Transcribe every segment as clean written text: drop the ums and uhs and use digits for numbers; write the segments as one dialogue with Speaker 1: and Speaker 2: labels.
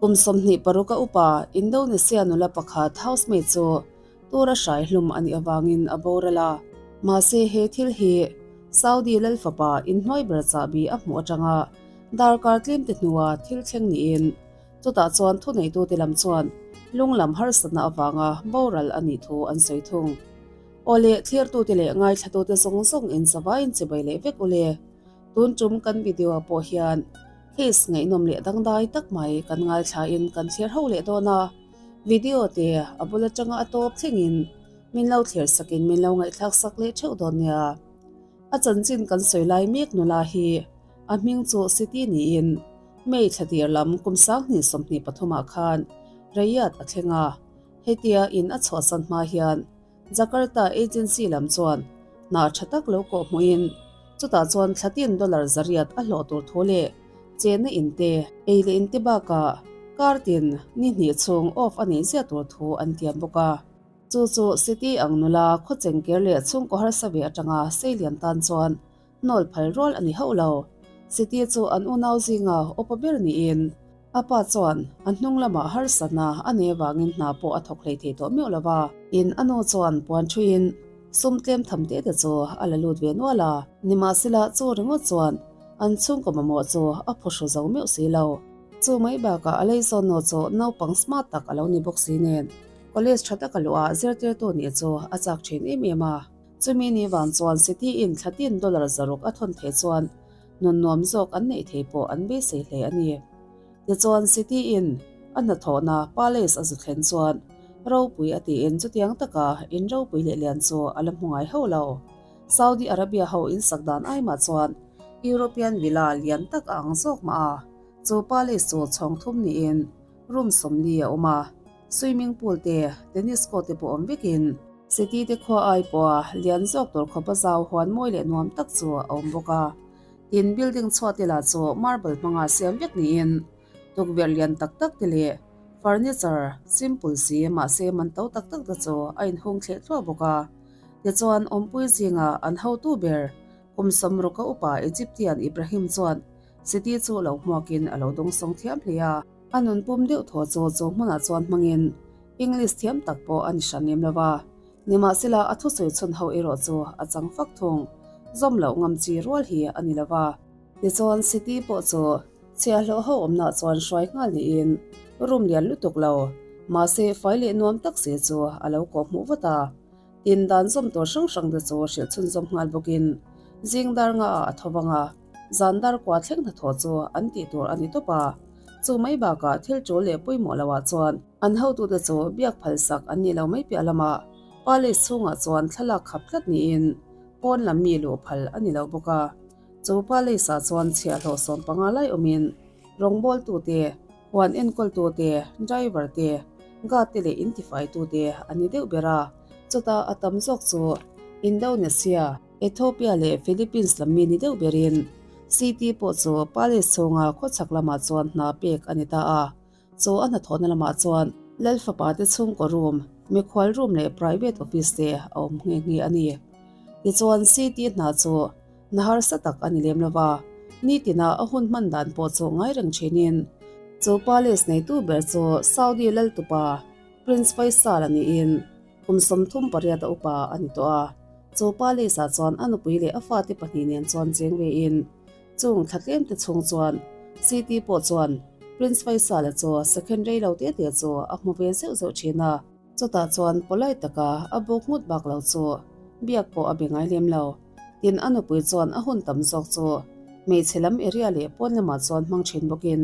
Speaker 1: Kum 26 a upa Indonesia nula pakhat housemaid chu tura hrai hlum a nih avangin a boral a. Mahse he thil hi Saudi lal fapa inhnuai ber chahbi a hmuh atanga darkar tlemte hnua thil thleng niin chutah chuan thuneitute lam chuan lung lam harsatna avanga boral a nih thu an sawi thung. Awle thlirtute leh ngaithlatute zawng zawng in zavaiin chibai leh vek ule. Tun tum kan video ah pawh hian case ngaihnawm leh dangdai tak mai kan ngaithla in kan thlir ho leh dawn a. Video te a bul atanga a tawp thleng in min lo thlir sak in min lo ngaihthlak sak leh theuh dawn nia. A chanchin kan sawi lai mek nula hi a hming chu Siti niin May thla tir lam kum 2023 ah khan Riyadh a thleng a. Hetia in a chhuahsan hma hian Jakarta agency lam chuan hna tha tak lo kawh hmuhin chutah chuan thlatin dollar 800 a hlawh tur thu leh chenna in te, ei leh in te bakah kar tin ni hnih chhung off a neih ziah tur thu an tiam bawk a. Chu chu city ang nula khawcheng ker leh chhungkaw harsa ve atanga seilian tan chuan hnawl phal rual a ni hauh lo. City chu an unau zinga upa ber niin a pa chuan a hnung lamah harsatna a nei avangin hna pawh a thawk hlei thei tawh meuh lo va. In a nu chuan puan thuiin sum tlem tham te te chu a la lut ve nual a. Nimahsela chu ringawt chuan an chhungkaw mamawh chu a phuhru zo meuh si lo. Chu mai bakah a leizawn nu chu naupang smart tak a lo ni bawk si nen college tha taka luhah zirtirtu nih chu a chak thin em em a. Chumi ni vang chuan City in thlatin dollar 600 a thawn theih chuan nun nuam zawk an neih thei pawh an beisei hle a ni. Tichuan City in a hnathawhna Palace a zu thlen chuan ropui a tiin chutiang taka in ropui leh lian chu a la hmu ngai hauh lo. Saudi Arabia ho in sak dan aimah chuan European villa lian tak a ang zawk mah a, chu Palace chu chhawng thum niin room 40 a awm a, swimming pool te, tennis court te pawh awm vekin. City te khua ai pawha lian zawk tur khawpa zau huan mawi leh nuam tak chu a awm bawk a. Tin, building chhuat te lah chu marble hmanga siam vek niin tukverh lian tak tak te leh furniture simple si mahse man to tak tak te chu a inhung thleh thluah bawk a. Tichuan, awmpui zinga an hotu ber kum 60 a upa Egyptian Ibrahim chuan City chu lo hmuakin a lo dawngsawng thiam hle a. A nun pum deuh thaw chu chu hmunah chuan hmangin English thiam tak pawh a ni hran lem lo va, nimahsela a thusawi chhun ho erawh chu a chang fak thung. Zawm loh ngam chi rual hi a ni lo va. Tichuan City pawh chu chhiahhlawh ho awmnah chuan hruai nghal niin room lian lutuk lo, mahse fai leh nuam tak si chu a lo kawh hmuh vat a. Tin, dan zawm tur hrang hrang te chu hrilh chhunzawm nghal bawkin zing dar nga ah a tho vang a, zan dar kua thleng hnathawh chu an tih tur a ni tawp a. Chu mai bakah thil tul leh pawimawh loh ah chuan an hotute chu biak phal sak an ni lo mai piah lamah palace chhungah chuan thlalak khap tlat niin pawn lam mi luh phal a ni lo bawk a. Chu palace ah chuan chhiahhlawh 15 lai awmin rawngbawltute, huan enkawltute, driver te, guard te leh intifaitute an ni deuh ber a. Chutah a tam zawk chu Indonesia, Ethiopia leh Philippines lam mi ni deuh berin City pawh chu palace chhunga khawchhak lamah chuan hna pek a ni ta a. Chu a hnathawhna lamah chuan Lal fapa te chhungkaw room, mikhual room leh private office te a awm nghe nghe a ni. Tichuan City hna chu hna harsa tak a ni lem lo va, nitina a hun hman dan pawh chu ngai reng thinin chu palace neitu ber chu Saudi Lal tupa Prince Faisal a niin kum 38 a upa a ni tawh a. Chu palace ah chuan a nupui leh a fate pahnih nen chuan cheng vein Chung thla tlem te chhung chuan City pawh chuan Prince Faisal-a chu second rei lo te te chu a hmu ve zeuh zeuh thin a. Chutah chuan polite taka a buk nghut bak lo chu biak pawh a be ngai lem lo. Tin, a nupui chuan a hun tam zawk chu hmeichhe lam area leh pawn lamah chuan hmang thin bawkin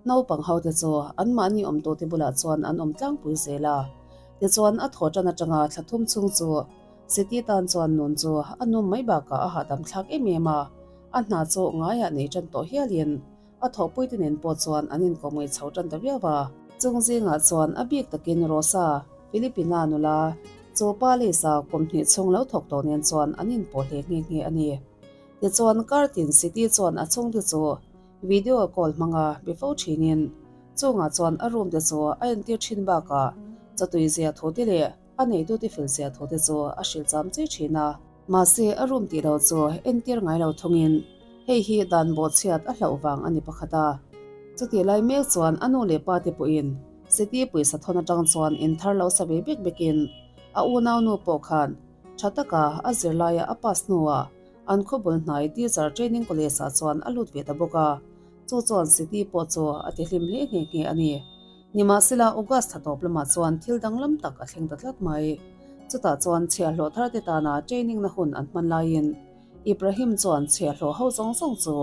Speaker 1: naupang ho te chu anmahni awmtute bulah chuan an awm tlangpui zel a. Tichuan a thaw tan atanga thla thum chhung chu City tan chuan nun chu a num mai bakah a hahdam thlak em em a. A hna chu ngaiah nei tan tawh hialin a thawhpuite nen pawh chuan an inkawm ngei chho tan ta viau a. Chung zingah chuan a bik takin Rosa, Filipina nula, chu Palace-a kum hnih chhung lo thawk tawh nen chuan an inpawh hle nghe nghe a ni. Tichuan Kartin City chuan a chhungte chu video call hmanga be fo thinin chungah chuan a room te chu a entir thin bakah chawtui zia thu te leh a neitute fel zia thu te chu a hrilh cham che thin a. Mahse a room tih lo chu entir ngai lo thungin hei hi dan bawhchhiat a hlauh vang a ni pakhat a. Chutih lai mek chuan a nu leh pa te pawhin Siti pawisa thawn atang chuan in thar lo sa ve bek bekin a unaunu pawh khan tha taka a zirlaia a pass hnuah an khawbul hnai Teacher Training College ah chuan a lut ve ta bawk a, chu chuan Siti pawh chu a ti hlim hle nghe nghe a ni. Nimahsela August tha tawp lamah chuan thil danglam tak a thleng ta tlat mai. Chutah chuan chhiahhlawh thar te tana training na hun an hman laiin Ibrahim chuan chhiahhlawh ho zawng zawng chu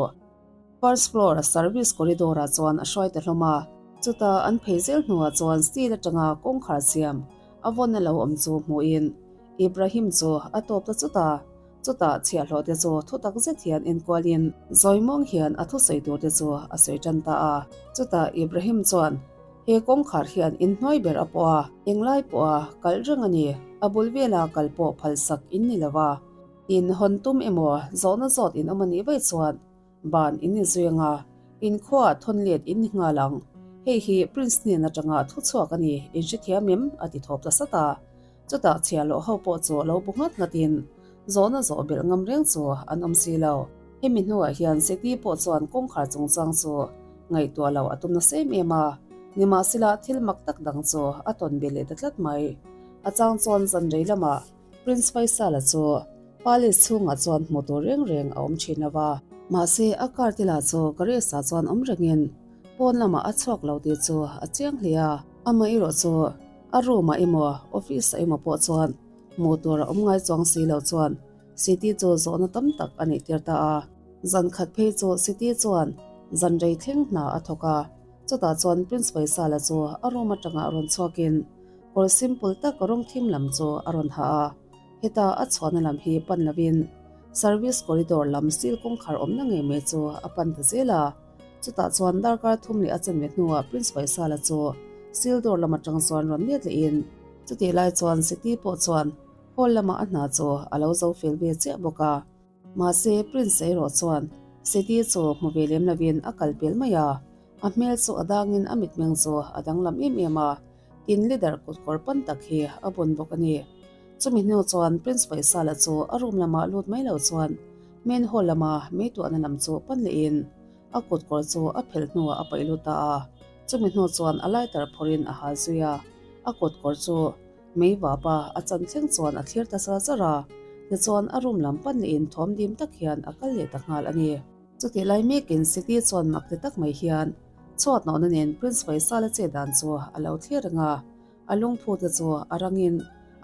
Speaker 1: First floor a service corridor ah chuan a hruai ta hlawm a, chutah an phei zel hnuah chuan steel atanga kawngkhar siam a vawn a lo awm chu hmuhin Ibrahim chu a tawp ta chut a, chutah chhiahhlawh te chu thu tak zet hian enkualin Zawimawng hian a thusawi tur te chu a sawi tan ta a, chutah Ibrahim chuan he kawngkhar hian inhnuai ber a pawh a, englai pawha kalh reng a ni, a bul vela kal pawh phalsak in ni lo a. In hawn tum emaw zawhna zawt in awm a nih vaih chuan ban in ni zui anga in khuaah thawn let in ni nghal ang. Hei hi Prince hnen atanga thu chhuak a ni, in hrethiam em? a ti thawp ta sat a. Chutah chhiahhlawh ho pawh chu lo bu nghat nghat in zawhna zawh belh ngam reng chu an awm si lo. Hemi hnuah hian Seti pawh chuan kawngkhar chungchang chu ngaihtuah loh a tum nasa em em a, nimahsela thil mak tak dang chu a tawn belh leh ta tlat mai. A chang chuan zan rei lamah Prince Faisal-a chu palace chhungah chuan hmuh tur reng reng a awm thin lo va. Mahse, a car te lah chu garage-ah chuan awm rengin pawn lamah a chhuak lo tih chu a chiang hle a. Amaherawh chu a room-ah emaw office-ah emaw pawh chuan hmuh tur a awm ngai chuang si lo chuan Siti chu zawhna tam tak a neih tir ta a. Zan khat phei chu Siti chuan zan rei thleng hna a thawk a, chutah chuan Prince Faisal-a chu a room atanga rawn chhuakin Kawr simple tak rawng thim lam chu a rawn ha a, heta a chhuahna lam hi pan lovin service corridor lam steel kawngkhar awmna ngei mai chu a pan ta zel a. Chutah chuan darkar thum leh a chanve hnuah Prince Faisal-a chu steel door lam atang chuan rawn let lehin chutih lai chuan Siti pawh chuan hall lama a hna chu a lo zo fel ve chiah bawk a. Mahse Prince erawh chuan Siti chu hmu ve lem lovin a kal pel mai a, a hmel chu a dangin a mitmeng chu a danglam em em a. In leader kut kawr pan tak hi a bun bawk a ni. Chumi hnu chuan Prince Faisal-a chu a room lamah lut mai lo chuan main hall lama meituahna lam chu pan lehin a kut kawr chu a phelh hnuah a paih lut ta a. Chumi hnu chuan a lighter phawrhin a hal zui a, a kut kawr chu mei vapa a chan thleng chuan a thlir ta zar zar a. Tichuan a room lam pan lehin thawm dim tak hian a kal leh ta nghal a ni. Chutih lai mekin Siti chuan mak ti tak mai hian Chhuat nawhna nen Prince Faisal-a che dan chu a lo thlir reng a, a lungphu te chu a rangin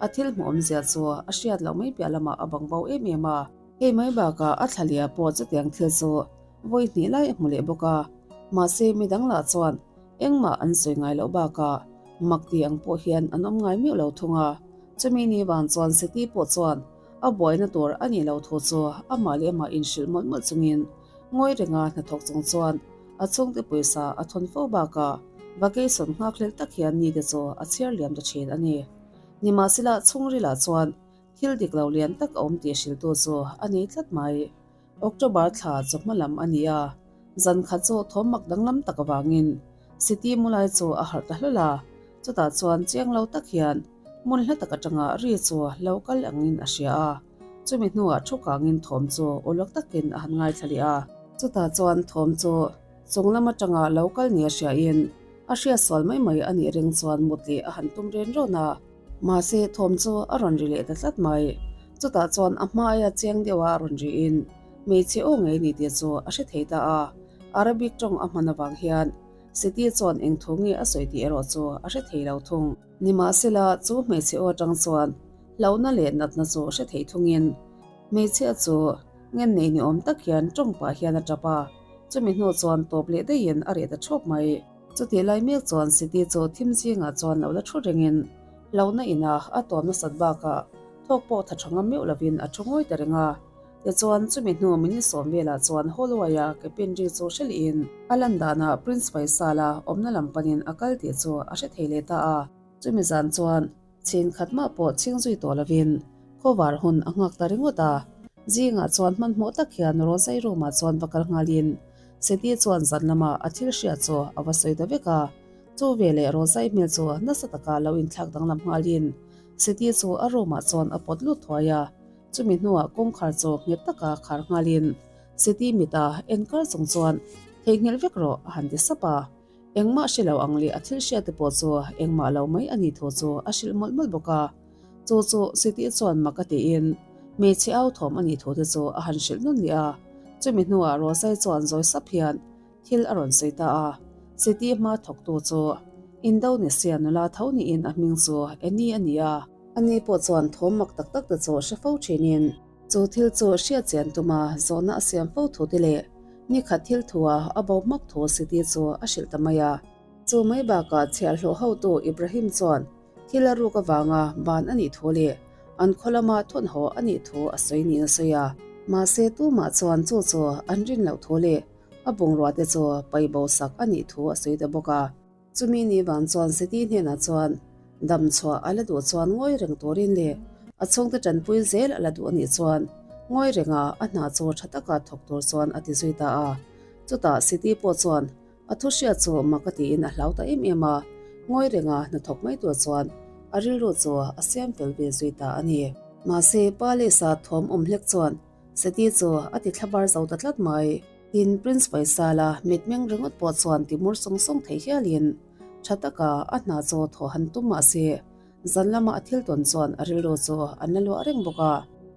Speaker 1: a thil hmuh awmzia chu a hriat loh mai piah lamah a bang bo em em a. Hei mai bakah a thlalia pawh chutiang thil chu vawi hnih lai a hmu leh bawk a, mahse midang lah chuan engmah an sawi ngai loh bakah mak ti ang pawh hian an awm ngai meuh lo thung a, chumi ni vang chuan Seti pawh chuan a buaina tur a nih loh thu chu amah leh amah inhrilh mawlh mawlh chungin ngawi renga hnathawk chung chuan A chhungte pawisa a thawn fo bakah vacation nghakhlel tak hian nite chu a chhiar liam ta thin a ni. Nimahsela chhungrilah chuan thil dik lo lian tak a awm tih hriltu chu a nei tlat mai. October thla chawhma lam a ni a, zan khat chu thawm mak danglam tak avangin Siti Mulai chu a harh ta hlawl a, chutah chuan chiang lo tak hian hmun hla tak atanga ri chu lo kal angin a hria a. Chumi hnuah thu kangin thawm chu uluk takin a han ngaithla leh a. Chutah chuan thawm chu chung lam atanga lo kal nia hriain a hriat sual mai mai a nih ring chuan mut leh a han tum ren rawn a. Mahse thawm chu a rawn ri leh ta tlat mai. Chutah chuan a hma aia chiang deuha a rawn riin hmeichhe aw ngei ni tih chu a hre thei ta a. Arabic tawng a hman avang hian Siti chuan eng thu nge a sawi tih erawh chu a hre thei lo thung. Nimahsela chu hmeichhe aw atang chuan Hlauhna leh natna chu hre thei thungin hmeichhia chu ngen nei ni awm tak hian tawng pah hian a tap a, chumi hnu chuan tawp leh daihin a reh ta thuap mai. Chutih lai mek chuan Siti chu thim zingah chuan lo la thu rengin hlauhna inah a tawm nasat bakah thawk pawh tha tha ngam meuh lovin a thu ngawi ta reng a. Tichuan chumi hnu minute sawm velah chuan hallway-a ke pin ri chu hre lehin a lan danah Prince Faisal-a awmna lam panin a kal tih chu a hre thei leh ta a. Chumi zan chuan Chhin khat mah pawh chhing zui tawh lovin khawvar hun a nghak ta ringawt a. Zingah chuan hmanhmawh tak hian Rosai room-ah chuan va kal nghalin Seti chuan zan lama a thil hriat chu a va sawi ta vek a. Chu veleh Rosai hmel chu nasa taka lo inthlak danglam nghalin Seti chu a room-ah chuan a pawt lut thuai a. Chumi hnuah kawngkhar chu nghet taka khar nghalin Seti mita en kar chung chuan. Theihnghilh vek rawh, a han ti sap a. Engmah hre lo ang leh a thil hriat te pawh chu engmah lo mai a nih thu chu a hrilh mawlh mawlh bawk a. Chu chu Siti chuan mak a tiin hmeichhe au thawm a nih thu te chu a han hrilh nawn leh a. Chumi hnuah Rosai chuan zawi sap hian thil a rawn sawi ta a. Siti hma thawktu chu Indonesia nula tho niin a hming chu Eni a ni a. Ani pawh chuan thawm mak tak tak te chu hre fo thinin Chu thil chu hriat chian tuma zawhna a siam fo thu te leh nikhat thil thua a bo hmak thu Siti chu a hrilh ta mai a. Chu mai bakah chhiahhlawh hotu Ibrahim chuan thil a ruk avanga ban a nih thu leh an khaw lama thawn haw a nih thu a sawi niin a sawi a. Mahse tumah chuan chu chu an rin loh thu leh a bungrua te chu paibo sak a nih thu a sawi ta bawk a. Chumi ni vang chuan Seti hnenah chuan dam chhuah a la duh chuan ngawi reng turin leh a chhungte tanpui zel a la duh a nih chuan ngawi renga a hna chu tha taka thawk tur chuan a ti zui ta a. Chutah Seti pawh chuan a thu hriat chu mak a tiin a hlau ta em em a, ngawi renga hna thawk mai tur chuan a rilru chu a siam fel ve zui ta a ni. Mahse, pa leh sa thawm awm hlek chuan Seti chu a ti thlabar zo ta tlat mai. Tin, Prince Faisal-a mitmeng ringawt pawh chuan timur sawng sawng thei hialin tha taka a hna chu thawh han tum mah se, zan lama a thil tawn chuan a rilru chu an la luah reng bawk a.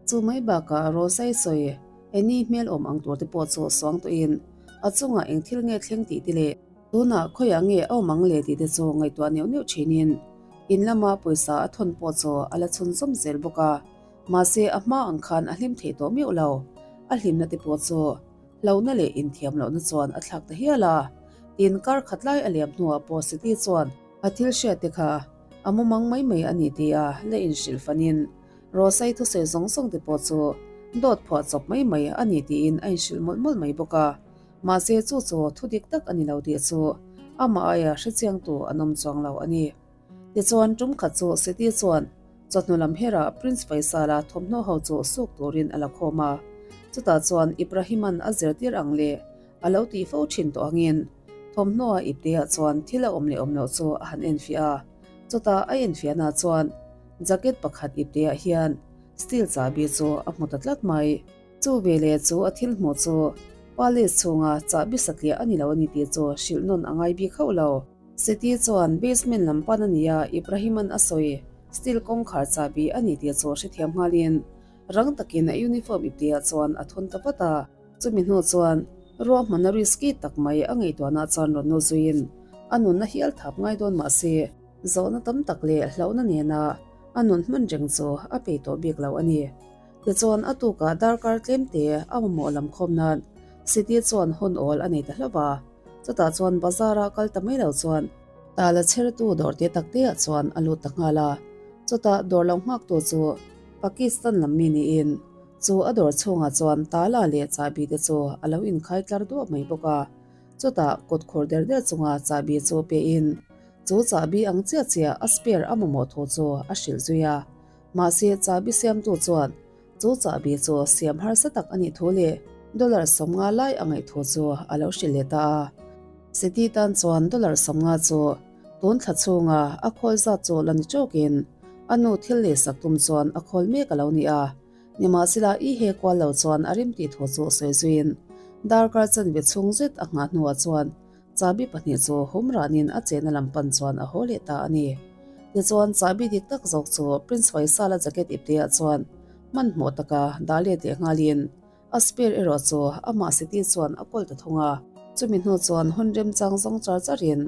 Speaker 1: Chu mai bakah Rosai sawi Annie hmel awm ang tur te pawh chu suang tawhin a chungah eng thil nge thleng tih te leh tunah khawiah nge a awm ang le tih te chu ngaihtuah neuh neuh thinin in lama pawisa a thawn pawh chu a la chhunzawm zel bawk a. Mahse, a hma ang khan a hlim thei tawh miauh lo. A hlimna te pawh chu hlauhna leh inthiam lohna chuan a thlak ta hial a. Tin, kar khat lai a liam hnuah pawh Siti chuan a thil hriat te kha a mumang mai mai a ni tia la inhrilh fanin Rosai thusawi zawng zawng te pawh chu dawt phuah chawp mai mai a ni tiin a inhrilh mawlh mawlh mai bawk a. Mahse, chu chu thu dik tak a ni lo tih chu amah aia hrechiangtu an awm chuang lo a ni. Tichuan, tum khat chu Seti chuan chawhnu lam herah Prince Faisal-a thawmhnaw ho chu suk turin a la khawm a. Chutah chuan Ibrahima'n a zirtir ang leh a lo tih fo thin tawh angin thawmhnaw a ipteah chuan thil a awm leh awm loh chu a han enfiah a. Chutah a enfiahnaah chuan jacket pakhat ipteah hian steel chahbi chu a hmu ta tlat mai. Chu veleh chu a thil hmuh chu palace chhunga chahbi satliah a ni lo a ni tih chu hrilh nawn a ngai bik hauh lo. Seti chuan basement lam pan a nia Ibrahim-a'n a sawi, steel kawngkhar chahbi a ni tih chu hrethiam nghalin rang takin a uniform ipteah chuan a thawn ta vat a. Chumi hnu chuan ruahmanna risky tak mai a ngaihtuahna chuan rawn nu zuiin a nunna hial thap ngai dawn mah se, zawhna tam tak leh hlauhna nena a nun hman reng chu a pei tawh bik lo a ni. Tichuan a tukah darkar tlemte a mamawh lam khawm nan Seti chuan hun awl a nei ta hlauh a. Chutah chuan bazar-a kal ta mai lo chuan tala chhertu dawr te tak te ah chuan a lut ta nghal a. Chutah dawr lo nghaktu chu Pakistan lam mi niin chu a dawr chhungah chuan tala leh chahbi te chu a lo inkhai tlar duah mai bawk a. Chutah kut khur der der chunga chahbi chu pehin chu chahbi ang chiah chiah a spare a mamawh thu chu a hrilh zui a. Mahse chahbi siamtu chuan Chu chahbi chu siam harsa tak a nih thu leh dollar 50 lai a ngaih thu chu a lo hrilh leh ta a. City tan chuan dollar 50 chu tun thla chhunga a khawl zat chu la ni tawkin a nu thil lei sak tum chuan a khawl mek a lo ni a. Nimahsela i he kual lo chuan a rim tih thu chu sawi zuiin darkar chanve chhung zet a nghah hnuah chuan Chahbi pahnih chu hum ranin a chehna lam pan chuan a haw leh ta a ni. Tichuan, chahbi dik tak zawk chu Prince Faisal-a jacket ipteah chuan hmanhmawh taka dah let leh nghalin a spare erawh chu amah Siti chuan a kawl ta thung a. Chumi hnu chuan hun remchang zawng char charin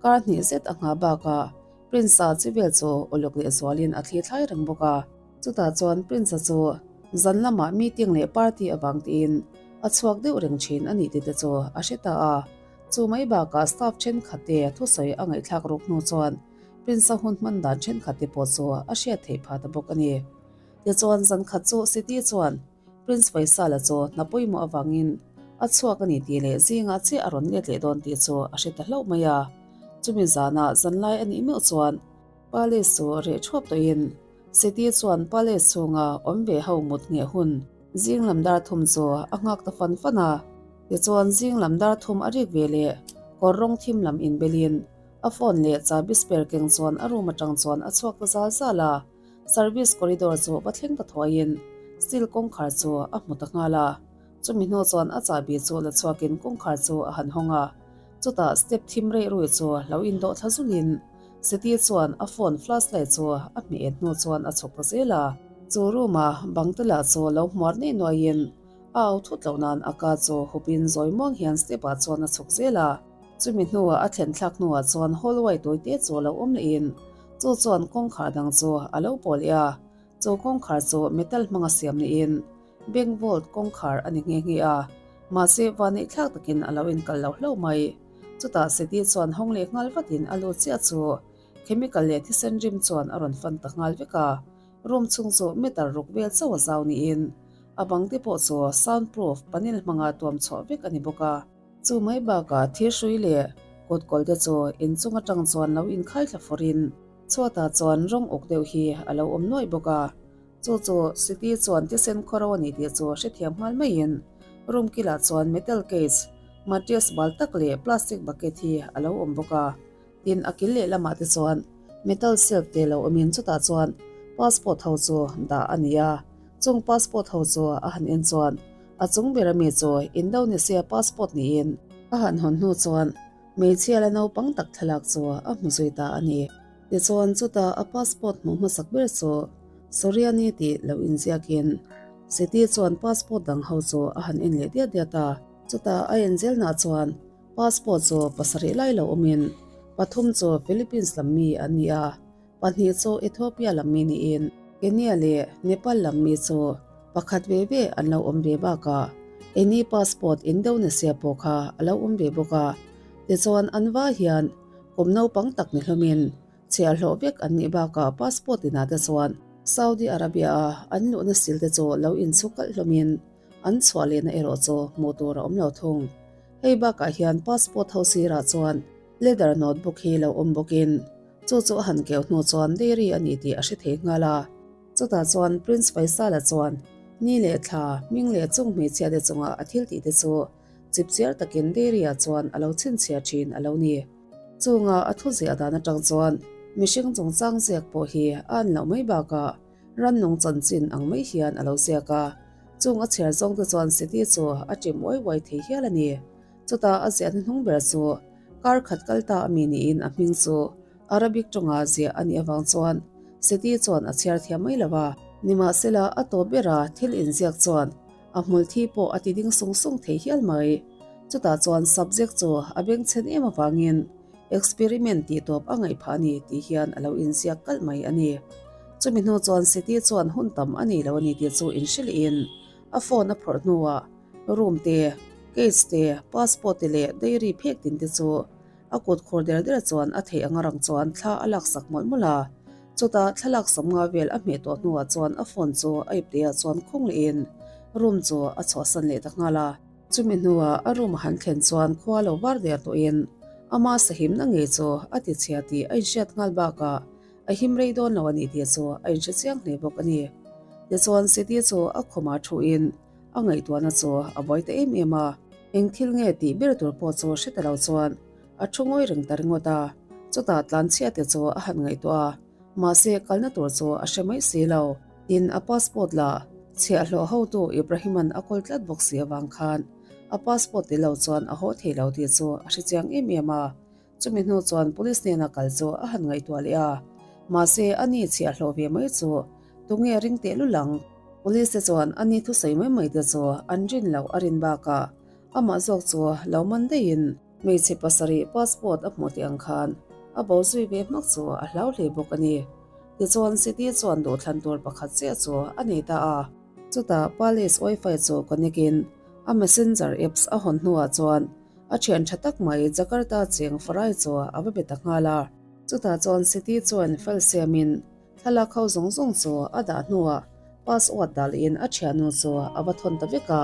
Speaker 1: kar hnih zet a nghah bakah Prince-a chi vel chu uluk leh zualin a thli thlai reng bawk a. Chutah chuan Prince-a chu zan lamah meeting leh party avang tiin a chhuak deuh reng thin a nih tite chu a hre ta a. Chu mai bakah staff thenkhat te thusawi a ngaihthlak ruk hnu chuan Prince-a hun hman dan thenkhat te pawh chu a hriat theih phah ta bawk a ni. Tichuan zan khat chu Siti chuan Prince Faisal-a chu hna pawimawh avangin a chhuak a ni tih leh zingah chiah a rawn let leh dawn tih chu a hre ta hlauh mai a. Chumi zanah zanlai a nih meuh chuan Palace chu reh thuap tawhin Seti chuan palace chhunga awm ve ho mut ngheh hun zing lam dar thum chu a nghak ta fan fan a. Tichuan zing lam dar thum a rik ve leh kawr rawng thim lam inbelin a phone leh chahbi spare keng chuan a room atang chuan a chhuak ta zal zal a. Service corridor chu va thleng ta thuaiin steel kawngkhar chu a hmu ta nghal a. Chumi hnu chuan a chahbi chu la chhuakin kawngkhar chu a han hawng a. Chutah step thim reh rui chu lo indawh thla zulin Seti chuan a phone flashlight chu a hmeh et hnu chuan a chhuk ta zel a. Chu room a bang te lah chu lo hmuar nei nuaiin a au thut loh nan a ka chu hupin zawi muang hian step ah chuan a chhuk zel a. Chumi hnuah a thlen thlak hnuah chuan hallway tawi te chu lo awm lehin chu chuan kawngkhar dang chu a lo pawh leh a. Chu kawngkhar chu metal hmanga siam niin bank vault kawngkhar a ni nghe nghe a, mahse vanneih thlak takin a lo inkal lo hlauh mai. Chutah Seti chuan hawng leh nghal vatin a lut chiah chu chemical leh thisen rim chuan a rawn fan ta nghal vek a, room chhung chu meter ruk vel chauh a zau niin a bang te pawh chu sound proof panel hmanga tuam chhuah vek a ni bawk a. Chu mai bakah thirhrui leh kutkawl te chu inchung atang chuan lo inkhai thla fawrin Chhuatah chuan rawng uk deuh hi a lo awm nuaih bawk a, chu chu Siti chuan thisen khawro a ni tih chu hrethiam nghal maiin room kilah chuan metal cage, mattress bal tak leh plastic bucket hi a lo awm bawk a. Tin, a kil leh lamah te chuan metal shelf te lo awmin chutah chuan passport ho chu dah a ni a, chung passport ho chu a han en chuan a chung ber ami chu Indonesia passport niin a han hawn hnu chuan Hmeichhia la naupang tak thlalak chu a hmu zui ta a ni. Tichuan chutah a passport hmuh hmasak ber chu Soriani tih lo inziakin Seti chuan passport dang ho chu a han en leh diat diat a. Chutah a enzelnah chuan passport chu pasarih lai lo awmin pathum chu Philippines lam mi an ni a, pahnih chu Ethiopia lam mi niin Kenya leh Nepal lam mi chu pakhat ve ve an lo awm ve bakah Eni passport Indonesia pawh kha a lo awm ve bawk a. Tichuan an va hian kum naupang tak ni hlawmin chhiahhlawh vek an nih bakah passport inah te chuan Saudi Arabia a an luhna sil te chu lo inchhu kalh hlawmin an chhuah lehna erawh chu hmuh tur a awm lo thung. Hei bakah hian passport ho sirah chuan Leather notebook hi lo awm bawkin chu chu a han keu hnu chuan dairy a ni tih a hre thei nghal a. Chutah chuan Prince Faisal-a chuan ni leh thla, hming leh chung hmeichhia te chunga a thil tih te chu chipchiar takin dairy-ah chuan a lo chhinchhiah thin a lo ni. Chunga a thu ziah dan atang chuan mihring chungchang ziak pawh hi a an loh mai bakah rannung chanchin ang mai hian a lo ziak a. Chung a chhiar zawng te chuan Siti chu a ṭim uai uai thei hial a ni. Chutah a ziahna hnung ber chu kar khat kal ta a mi niin a hming chu Arabic tawnga ziah a nih avang chuan Seti chuan a chhiar thiam mai lo a. Nimahsela a tawp bera thil inziak chuan a hmul thi pawh a ti ding sung sung thei hial mai. Chutah chuan subject chu a bengchhen em avangin experiment tih tawp a ngaih phah a ni tih hian a lo inziak kalh mai a ni. Chumi hnu chuan Seti chuan hun tam a nei lo a ni tih chu inhrilhin a phone a phawrh hnuah Room te, cage te, passport te leh dairy phek tin te chu a kut khur der der chuan a theih anga rang chuan thla a laksak mawlh mawlh a. Chutah thlalak sawmnga vel a hmeh tawh hnuah chuan a phone chu a ipte ah chuan khawng lehin room chu a chhuahsan leh ta nghal a. Chumi hnuah a room a han thlen chuan khua lo var der tawhin ama sahimna ngei chu a ti chhia tih a inhriat nghal bakah a him rei dawn lo a ni tih chu a inhre chiang hle bawk a ni. Tichuan Siti chu a khawmah thuin A ngaihtuahna chu a buai ta em em a, eng thil nge tih ber tur pawh chu hre ta lo chuan a thu ngawi reng ta ringawt a, chutah tlanchhia te chu a han ngaihtuah a, mahse kalna tur chu a hre mai si lo. Tin, a passport la chhiahhlawh hotu Ibrahim-a'n a kawl tlat bawk si avang khan a passport ti lo chuan a haw thei lo tih chu a hre chiang em em a, Chumi hnu chuan police hnena kal chu a han ngaihtuah leh a, mahse a ni chhiahhlawh ve mai chu tunge ring teh lul ang? Police te chuan a ni thusawi mai mai te chu an rin loh a rin bakah amah zawk chu lo man daihin hmeichhe pasarih passport a hmuh teh ang khan a bo zui ve hmak chu a hlau hle bawk a ni. Tichuan Siti chuan duhthlan tur pakhat chiah chu a nei ta a. Chutah Palace wifi chu connect in a messenger apps a hawn hnuah chuan A thian tha tak mai Jakarta cheng Farai chu a va be ta nghal a. Chutah chuan Siti chuan fel siamin thlalak ho zawng zawng chu a dah hnuah password dah lehin a thiannu chu a va thawn ta vek a.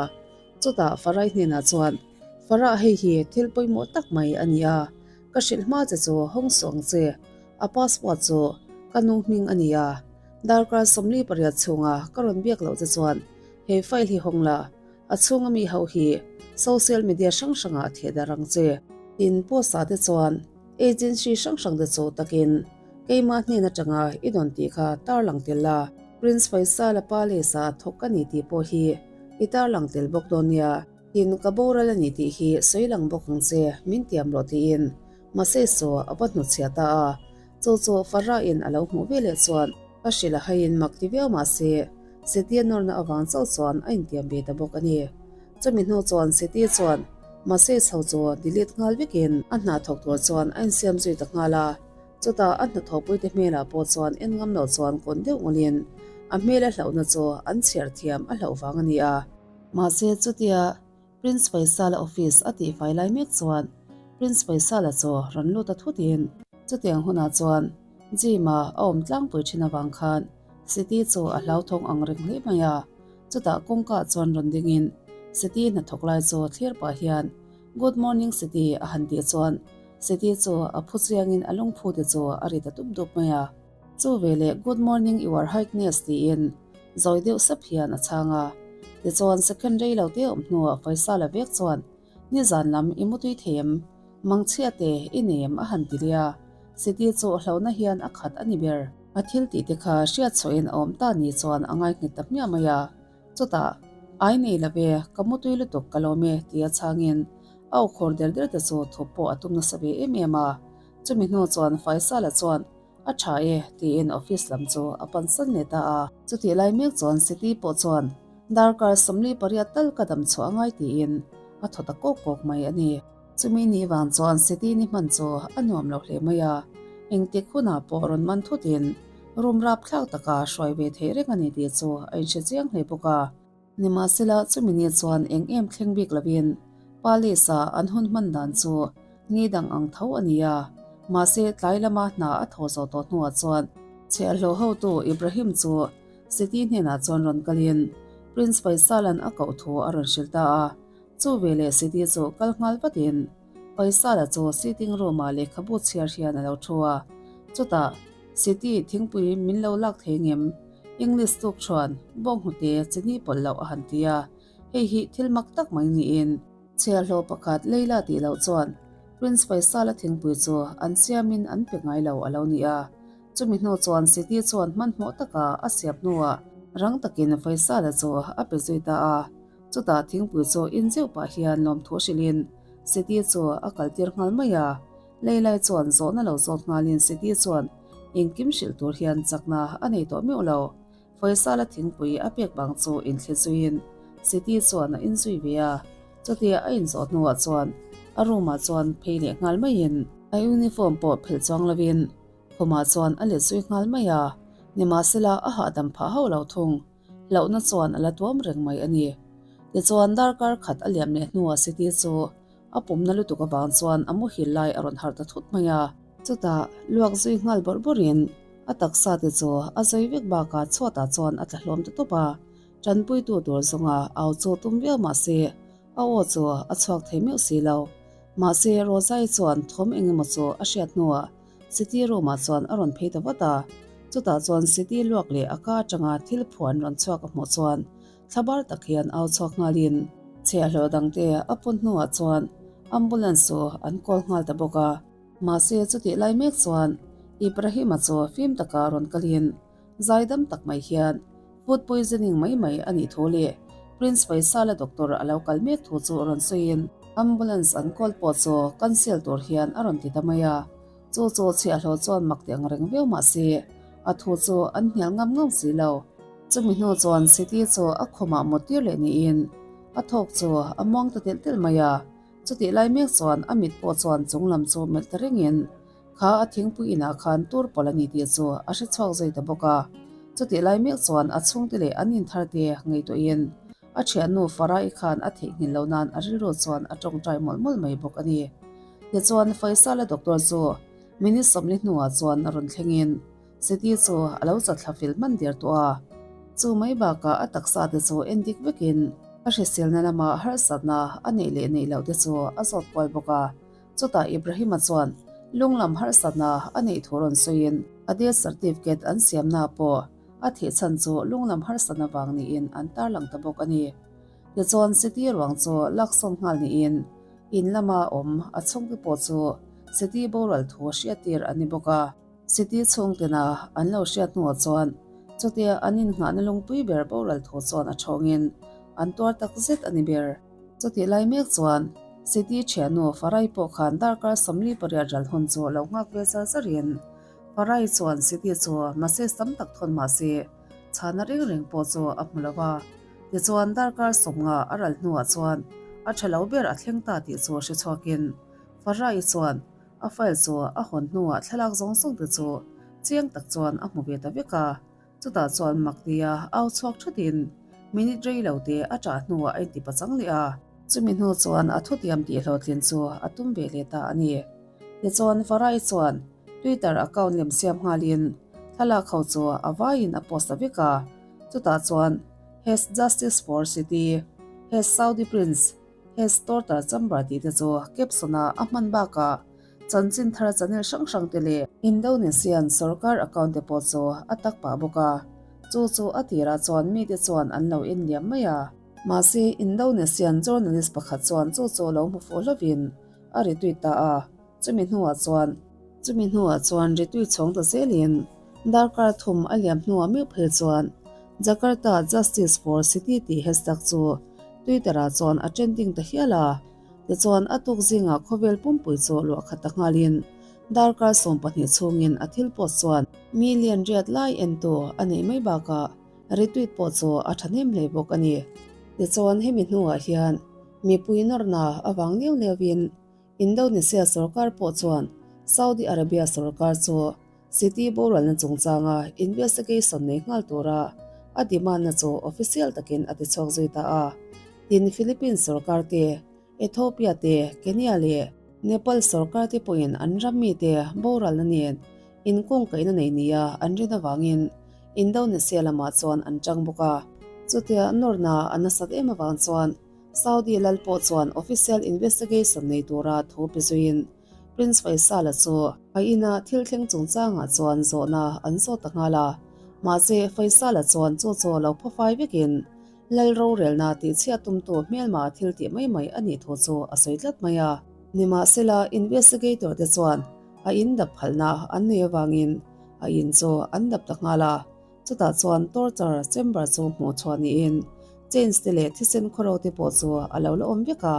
Speaker 1: Chutah Farai hnenah chuan, Farah hei hi thil pawimawh tak mai a ni a, ka hrilh hma che chu hawng suh ang che, a password chu ka nu hming a ni a, darkar 48 chhunga ka rawn biak loh che chuan he file hi hawng la, A chhunga mi ho hi social media hrang hrangah a theh darh ang che. Tin, post ah te chuan agency hrang hrang te chu takin keimah hnen atanga i dawn tih kha tarlang tel la. Prince Faisal-a palace ah thawk ka ni tih pawh hi I tarlang tel bawk dawn nia. Tin, ka boral a ni tih hi sawi lang bawk ang che, min tiam rawh tiin Moses chu a va hnutchhiah ta a. Chu chu Farah-in a lo hmuh ve leh chuan a hrilh a haiin mak ti viau mah se, Seti-a nawrna avang chauh chuan a intiam ve ta bawk a ni. Chumi hnu chuan Seti chuan Moses ho chu delete nghal vekin a hna thawk tur chuan a insiam zui ta nghal a. Chutah a hnathawhpuite hmelah pawh chuan en ngam loh chuan kawn deuh ngawlin a hmel a hlauhna chu an chhiar thiam a hlauh vang a ni a. Mahse chutia Prince Faisal-a office a tihfai lai mek chuan Prince Faisal-a chu rawn lut a thutin chutiang hunah chuan Gym-a a awm tlangpui thin avang khan Siti chu a hlauthawng ang reng hle mai a. Chutah kawngkaah chuan rawn dingin Siti hnathawk lai chu thlir pah hian Good morning Siti a han tih chuan Siti chu a phu chiangin a lungphu te chu a ri ta dup dup mai a. Chu veleh Good morning your highness tiin zawi deuh sap hian a chhang a. Tichuan second rei lo te awm hnuah Faisal-a vek chuan Nizan lam i mutui thei em? Mangchhia te i nei em a han ti lia. Siti chu hlauhna hian a khat a ni ber. A thil tih te kha hriat chhuahin a awm ta ni chuan a ngai nghet ta hmiah mai a. Chutah, Ai nei lo ve, ka mutui lutuk ka lawm e tia chhangin a aw khawr der der te chu thup pawh a tum nasa ve em em a. Chumi hnu chuan Faisal-a chuan A tha e tiin office lam chu a pan san leh ta a. Chutih lai mek chuan Siti pawh chuan darkar 48 tal ka dam chhuah a ngai tiin a thaw ta kawk kawk mai a ni. Chumi ni vang chuan Siti ni hman chu a nuam lo hle mai a, engtik hunah pawh rawn man thutin room rapthlak taka hruai ve theih reng a ni tih chu a inhre chiang hle bawk a. Nimahsela chumi ni chuan eng em thleng bik lovin Palace-a an hun hman dan chu ni dang ang tho a ni a, mahse tlai lama hna a thaw zawh tawh hnuah chuan chhiahhlawh hotu Ibrahim chu Siti hnenah chuan rawn kalin Prince Faisal-a'n a koh thu a rawn hrilh ta a. Chu veleh Siti chu kal nghal vatin Faisal-a chu sitting room-ah lehkhabu chhiar hian a lo thu a, chutah Siti thingpui min lo lak thei ngem? English tuk chuan bawnghnute chini pawlh loh a han ti a, hei hi thil mak tak mai niin. Chhiahhlawh pakhat Leila tih loh chuan Prince Faisal-a thingpui chu an siamin an pe ngai lo a lo ni a, chumi hnu chuan Siti chuan hmanhmawh taka a siam hnuah rang takin Faisal-a chu a pe zui ta a. Chutah thingpui chu in zeuh pah hian lawmthu hrilhin Siti chu a kaltir nghal mai a, Leilai chuan zawhna lo zawt nghalin Siti chuan engkim hrilh tur hian chakna a nei tawh meuh lo. Faisal-a thingpui a pek bang chu inthli zuiin Siti chuan a inzui ve a, chutia a inzawh hnuah chuan a room-ah chuan phei leh nghal maiin a uniform pawh phelh chuang lovin khumah chuan a let zui nghal mai a, nimahsela a hahdam phah hauh lo thung. Hlauhna chuan a la tuam reng mai a ni. Tichuan darkar khat a liam leh hnuah Siti chu a pumna lutuk avang chuan a muhil lai a rawn harh ta thut mai a. Chutah luak zui nghal bawrh bawrhin a taksa te chu a zawi vek bakah chhuatah chuan a tla hlawm ta tawp a. Tanpuitu tur zawnga au chu tum viau mah se a aw chu a chhuak thei meuh si lo. Mahse Rosa-i chuan thawm eng emaw chu a hriat hnuah Siti room-ah chuan a rawn phei ta vat a, chutah chuan Siti luak leh a ka atanga thil phuan rawn chhuak a hmuh chuan thlabar tak hian au chhuak nghalin chhiahhlawh dangte a pun hnuah chuan ambulance chu an call nghal ta bawk a. Mahse chutih lai mek chuan Ibrahim-a chu fim taka rawn kalin zaidam tak mai hian food poisoning mai mai a nih thu leh Prince Faisal-a doctor a lo kal mek thu chu rawn sawiin ambulance an call pawh chu cancel tur hian a rawn ti ta mai a, chu chu chhiahhlawh chuan mak ti ang reng viau mah se a thu chu an hnial ngam ngam si lo. Chumi hnu chuan Siti chu a khumah mut tir leh niin a thawk chu a muang ta telh telh mai a, chutih lai mek chuan a mit pawh chuan chung lam chu melh ta rengin Kha a thingpui inah khan tur pawlh a ni tih chu a hre chhuak zui ta bawk a. Chutih lai mek chuan a chhungte leh an inthar te ngaihtuahin a thiannu Farai khan a theihnghilh loh nan a rilru chuan a tawngtai mawlh mawlh mai bawk a ni. Tichuan Faisal-a doctor chu minute 40 hnuah chuan a rawn thlengin Siti chu a lo chatthla fel hman der tawh a. Chu mai bakah a taksa te chu en dik vekin a hriselna lama harsatna a neih leh neih loh te chu a zawt kual bawk a. Chutah Ibrahim-a chuan lunglam harsatna a neih thu rawn sawiin a death certificate an siamna pawh a thih chhan chu lunglam harsatna vang niin an tarlang ta bawk a ni. Tichuan Siti ruang chu laksawn nghal niin in lama awm a chhungte pawh chu Siti boral thu hriattir an ni bawk a. Siti chhungtena an lo hriat hnuah chuan chutia an innghahna lungpui ber boral thu chuan a thawngin. an tuar tak zet a ni ber. Chutih lai mek chuan Siti thiannu Farai pawh khan darkar 48 ral hun chu lo nghak ve zar zarin Farai chuan Siti chu message tam tak thawn mah se chhana reng reng pawh chu a hmu lo va. Tichuan darkar 50 a ral hnuah chuan a tha lo ber a thleng ta tih chu hre chhuakin Farai chuan a file chu a hawn hnuah thlalak zawng zawng te chu chiang tak chuan a hmu ve ta vek a. Chutah chuan Maktia au chhuak thatin minute rei lo te a ṭah hnuah a inti pachang leh a. Chumi hnu chuan a thutiam tih hlawhtlin chu a tum ve leh ta a ni. Tichuan Farai chuan Twitter account lem siam nghalin thlalak ho chu a vaiin a post ta vek a. Chutah chuan Has Justice for Siti, Has Saudi Prince, Has Torture Chamber tih te chu caption ah a hman bakah Chanchin thar channel hrang hrang te leh Indonesian sorkar account te pawh chu a tak pah bawk a, chu chu a tirah chuan mite chuan an lo en liam mai a. Mahse, Indonesian journalist pakhat chuan chu chu lo hmu fuh hlovin a retweet ta a, chumi hnuah chuan. Chumi hnuah chuan retweet chhawng ta zelin darkar thum a liam hnuah meuh phei chuan Jakarta Justice for Siti tih hashtag chu Twitter-ah chuan a trending ta hial a. Tichuan, a tuk zingah khawvel pumpui chu luah khat ta nghalin darkar 12 chhungin a thil post chuan million riat lai entu a neih mai bakah retweet pawh chu a thahnem hle bawk a ni. Tichuan, hemi hnuah hian mipui nawrna avang liau liauin Indonesia sorkar pawh chuan Saudi Arabia sorkar chu Siti boralna chungchanga investigation nei nghal tura a demand na chu official takin a tichhuak zui ta a. Tin, Philippines sorkar te, Ethiopia te, Kenya leh Nepal sorkar te pawhin an ram mite boralna nen inkungkaihna nei nia an rin avangin Indonesia lamah chuan an tang bawk a. Chutia nawrna a nasat em avang chuan Saudi lal pawh chuan official investigation nei tura thu pe zuiin Prince Faisal-a chu a ina thil thleng chungchangah chuan zawhna an zawt ta nghal a. Mahse, Faisal-a chuan chu chu lo phawfai vekin Lal rorelna tihchhiat tumtu hmelma thil tih mai mai a nih thu chu a sawi tlat mai a. Nimahsela, investigator te chuan a in dap phalna an nei avangin a in chu an dap ta nghal a. Chutah chuan torture chamber chu hmuh chhuah niin chains te leh thisen khawro te pawh chu a lo la awm vek a.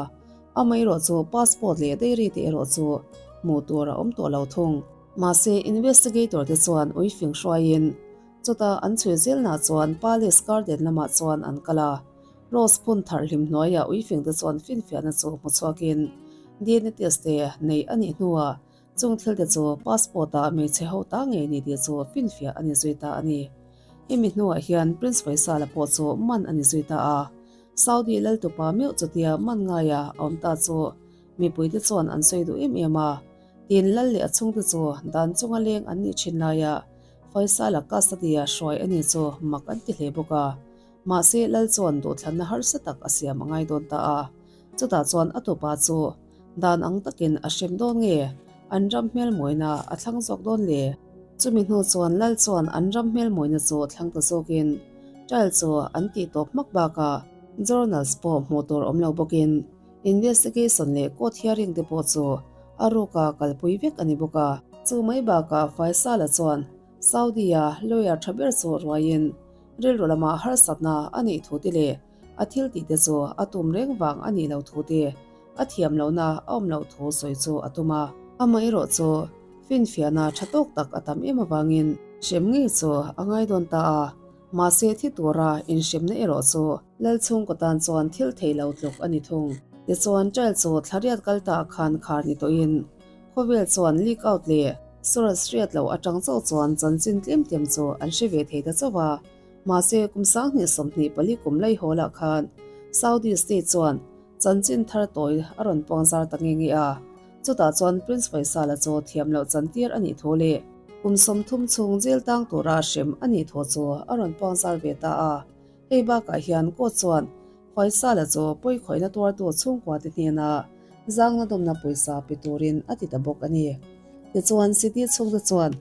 Speaker 1: Amaherawh chu passport leh diary te erawh chu hmuh tur a awm tawh lo thung. Mahse, investigator te chuan ui fing hruaiin chuta an chhui zelna chuan Palace Garden lamah chuan an kal a. Rose phun thar hlim hnuaiah ui fing te chuan finfiahna chu hmu chhuakin DNA test te nei a nih hnuah chung thil te chu passport ah hmeichhe ho ta ngei ni tih chu finfiah a ni zui ta a ni. Hemi hnuah hian Prince Faisal-a pawh chu man a ni zui ta a. Saudi laltupa meuh chutia man ngaia a awm ta chu mipuite chuan an sawi duh em em a. Tin, lal leh a chhungte chu dan chunga leng an nih thin laia Faisal-a custody-a hruai a ni chu mak an ti hle bawk a. Mahse, lal chuan duhthlanna harsa tak a siam a ngai dawn ta a. Chutah chuan a tupa chu dan ang takin a hrem dawn nge an ram hmelmawina a thlang zawk dawn le? Chumi hnu chuan lal chuan an ram hmelmawina chu thlang ta zawkin trial chu an tih tawp hmak bakah journals pawh hmuh tur awm lo bawkin investigation leh court hearing te pawh chu a ruka kalpui vek a ni bawk a. Chu mai bakah Faisal-a chuan Saudi-a lawyer tha ber chu ruaiin rilru lamah harsatna a neih thu te leh a thil tih te chu a tum reng vang a nih loh thu te, a thiam lohna a awm loh thu sawi chu a tum a. Amaherawh chu finfiahna tha tawk tak a tam em avangin hrem ngei chu a ngai dawn ta a, mahse thi tura inhremna erawh chu lal chhungkaw tan chuan thil thei lo tluk a ni thung. Tichuan trial chu thlariat kal ta khan khar ni tawhin khawvel chuan leak out leh source hriat loh atang chauh chuan chanchin tlem tlem chu an hre ve thei ta chauh a. Mahse, kum 2024 kum lei hawlah khan Saudi state chuan chanchin thar tawi a rawn puang zar ta nge nge a. Chutah chuan Prince Faisal-a chu thiam loh chantir a nih thu leh kum 30 chhung jail tang tura hrem a nih thu chu a rawn puang zar ve ta a. Hei bakah hian court chuan Faisal-a chu pawikhawihna tuartu chhungkua te hnena zangna dawmna pawisa pe turin a ti ta bawk a ni. Tichuan, city chhungte chuan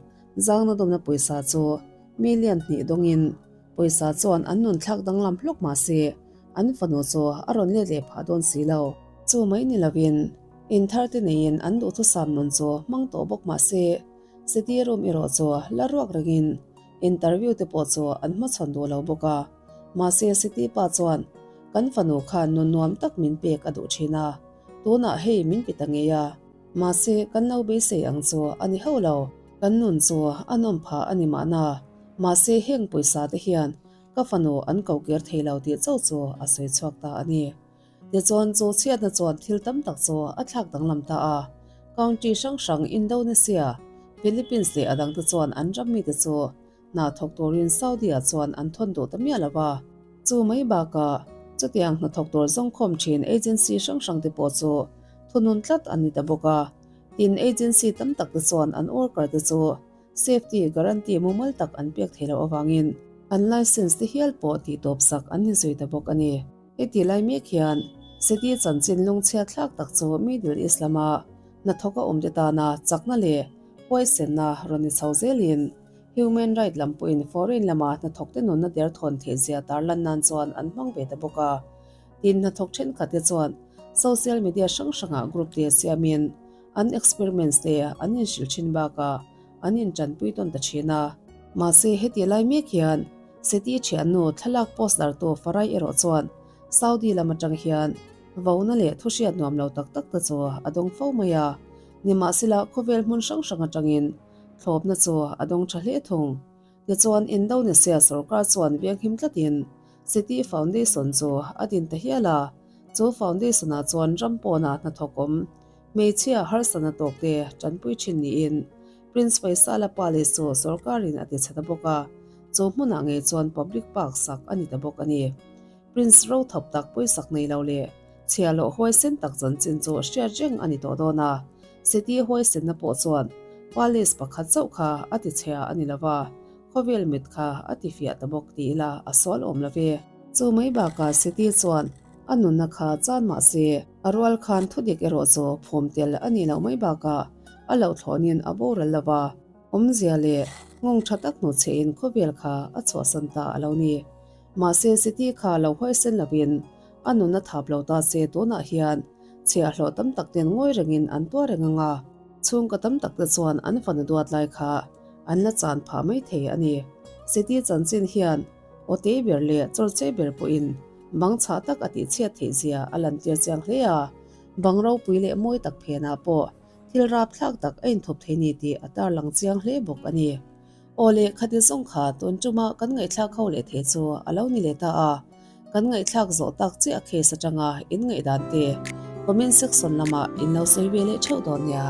Speaker 1: zangna dawmna pawisa chu million hnih dawngin pawisa chuan an nun thlak danglam hlawk mah se an fanu chu a rawn let leh phah dawn si lo. Chu mai ni lovin in thar te neiin an duhthusam nun chu hmang tawh bawk mah se city room erawh chu la ruak rengin interview te pawh chu an hmachhawn duh lo bawk a. Mahse city pa chuan. Kan fanu khan nun nuam tak min pek a duh thin a, tunah hei min pe ta ngei a. Mahse, kan lo beisei ang chu a ni hauh lo. Kan nun chu a nawm phah a ni mahna. Mahse, heng pawisa te hian ka fanu an ko kir thei lo tih chauh chu a sawi chhuak ta a ni. Tichuan, chu chhiatna chuan thil tam tak chu a thlak danglam ta a. County hrang hrang Indonesia, Philippines leh a dangte chuan an ram mite chu hna thawk turin Saudi-ah chuan an thawn duh ta miah lo va. Chu mai bakah, chutiang hnathawk tur zawngkhawm thin agency hrang hrangte pawh chu thunun tlat an ni ta bawk a. Tin, agency tam takte chuan an worker-te chu safety guarantee mumal tak an pek thei loh avangin an license te hial pawh tihtawpsak an ni zui ta bawk a ni. Heti lai mek hian Seti chanchin lungchhiat thlak tak chu Middle East lama hnathawk a awmte tana chakna leh huaisenna rawn ni chho zelin human right lam pawhin foreign lama hnathawkte nunna derthawn theihzia tarlan nan chuan an hmang ve ta bawk a. Tin, hnathawk thenkhatte chuan social media hrang hrangah group te siamin an experiments te an inhrilh thin bakah an intanpui tawn ta thin a. Mahse, heti lai mek hian Seti thiannu thlalak post dartu Farai erawh chuan Saudi lam atang hian vona leh thuhriat nuam lo tak tak te chu a dawng fo mai a. Nimahsela, khawvel hmun hrang hrang atangin thlawpna chu a dawng tha hle thung. Tichuan, Indonesia sorkar chuan venghim tlatin Seti Foundation chu a din ta hial a. Chu foundation-ah chuan ram pawnah hnathawk awm hmeichhia harsatna tawkte tanpui thin niin Prince Faisal-a palace chu sorkarin a tichhe ta bawk a, chu hmunah ngei chuan public park sak a ni ta bawk a ni. Prince rothap tak pawisak nei lo leh chhia loh huaisen tak chanchin chu hriat reng a ni tawh dawn a, Seti huaisenna pawh chuan palace pakhat chauh kha a tichhia a ni lo va, khawvel mit kha a tifiah ta bawk ti ila a sual awm lo ve. Chu mai bakah Seti chuan a nunna kha chan mah se, a rual khan thudik erawh chu phum tel a nih loh mai bakah a loh thlawnin a boral lo va, awmzia leh nghawng tha tak hnuchhehin khawvel kha a chhuahsan ta a lo ni. Mahse, Siti kha lo huaisen lovin a nunna thap lo ta se tunah hian chhiahhlawh tam tak ten ngawi rengin an tuar reng ang a, chhungkaw tam tak te chuan an fanu duat lai kha an la chan phah mai thei a ni. Siti chanchin hian aw tei ber leh chawrchei ber pawhin bang chhah tak a tihchhiat theih zia a lantir chiang hle a, bang ropui leh mawi tak phenah pawh thil rapthlak tak a inthup thei ni tih a tarlang chiang hle bawk a ni. Aw leh khati zawng kha tun tuma kan ngaihthlak ho leh thei chu a lo ni leh ta a, kan ngaihthlak zawh tak chiah case atanga in ngaihdan te comment section lamah in lo sawi ve leh theuh dawn nia.